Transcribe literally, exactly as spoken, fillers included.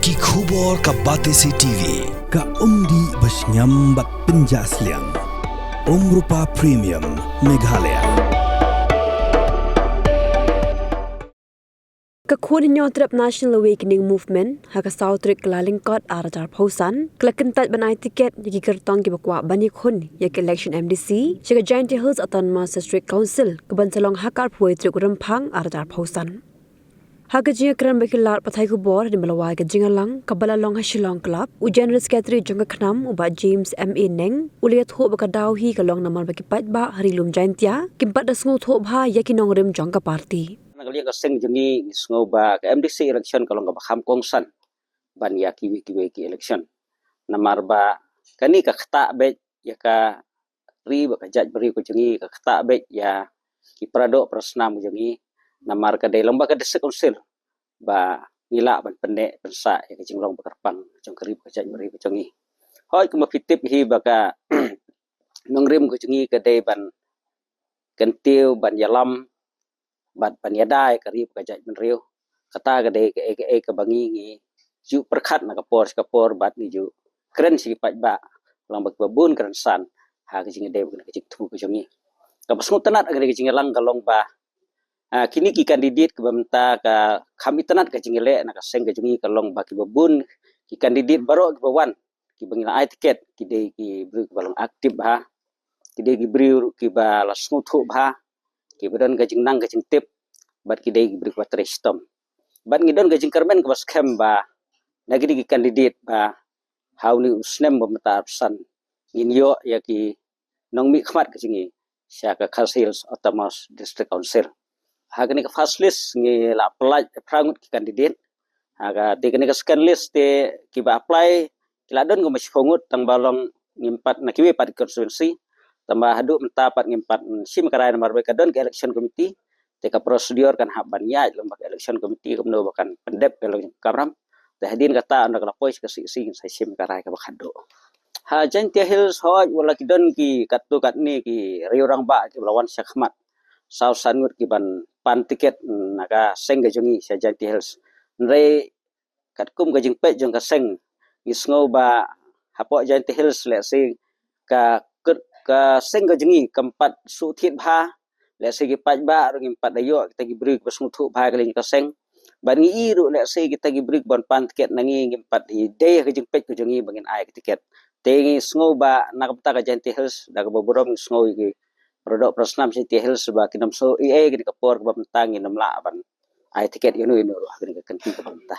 Ki khubor ka Batesi T V. Ka umdih ba shngiam bad pynjah sliang. Umrupa Premium Meghalaya. Ka Khun Hynñiewtrep National Awakening Movement ha ka saw tarik Kyllalyngkot arhajar arphew san ka la kyntait ban ai tiket ïa ki kyrtong kiba kwah ban ïakhun ïa ka election M D C sha ka Jaintia Hills Autonomous District Council kaban sa long ha ka arphew tarik Rymphang arhajar arphew san. Ha ka jingïakren bad ki lad pathai khubor hadien ba la wai ka jingïalang kaba la long ha Shillong Club, u General Secretary jong ka KHNAM u Bah James M A Neng u la ïathuh ba ka daw hi ka long namar ba ki paidbah ha Ri Lum Jaintia kim pat da sngewthuh bha ïa ki nongrim jong ka party. Na ka liang ka seng jong ngi, ngi sngew ba ka M D C election ka long kaba kham kongsan ban ïa kiwei kiwei ki election. Namar ba kane ka ktah beit ïa ka ri bad ka jaitbynriew ka jong ngi, ka ktah beit ïa ki paradoh parasnam ka jong ngi. Namar ka dei lang ba ka District Council ba ngi lah ban pynneh pynsah ïa ka jinglong ba kyrpang jong ka ri bad ka jaitbynriew ka jong ngi. Hooid, kumba phi tip hi ba ka nongrim ka jong ngi ka dei ban kyntiew, ban ïalam bad ban ïada ïa ka ri bad ka jaitbynriew. Kata ka dei kaei kaei kaba ngi, ngi ju pyrkhat na ka por sha ka por bad ngi ju kren sha ki paidbah lang ba kiba bun kren san ha ka jingïadei bad ka jingthmu ka jong ngi. Kaba sngewtynnat ha kane ka jingïalang ka long ba, ah, kine ki candidate kiba mynta ka kham itynnat ka jingïaleh na ka seng ka jong ngi ka long ba kiba bun ki candidate baroh kiba wan, kiba ngi la ai tiket, ki dei ki briew kiba long active bha, ki dei ki briew kiba la sngewthuh bha, kiba don ka jingnang ka jingtip, bad ki dei ki briew kiba trei shitom. Bad ngi don ka jingkyrmen kaba skhem ba na kine ki candidate ba ha une u snem ba mynta arphew san ngin ïoh ïa ki nongmihkhmat ka jong ngi sha ka Khasi Hills Autonomous District Council. Ha kane ka first list ngi la pyllait phra ngut ki candidate. Ha kata kane ka second list te kiba apply ki la don kumba shiphew ngut, tang ba long ngim pat na kiwei pat ki constituency. Tang ba haduh mynta pat ngim pat shim karai namar ba ka don ka election committee. Te ka procedure kan hap ban ïaid lang bad ka election committee kumno ba kan pyndep ka long kamram. Te hadien kata ynda ka la poi sha ka C C ngin sa shim karai kaba khadduh. Ha Jaintia Hills hooid wat la ki don ki katto katne ki riew rangbah kiba la wan sha khmat. Saw san ngut kiban pan tiket na ka seng ka jong ngi sha Jaintia Hills. Hynrei katkum ka jingpeit jong ka seng, ngi sngew ba hapoh Jaintia Hills lehse ka, ka, ka seng ka jong ngi kam pat shu thied bha, lehse ki paidbah ruh ngim pat da ïoh kita ki briew kiba sngewthuh bha ïa ka liang ka seng. Bad ngi i ruh lehse kita ki briew kiban pan tiket na ngi ngim pat ïadei ha ka jingpeit ka jong ngi ba ngin ai ka tiket. Te ngi sngew ba na ka bynta ka Jaintia Hills da kaba burom ngi sngew ïa ki paradoh parasnam Jaintia Hills ba kin ym sngew ei ei kane ka por kaba mynta ngin ym lah ban ai tiket ïano ïano ruh ha kane ka kynti kaba mynta.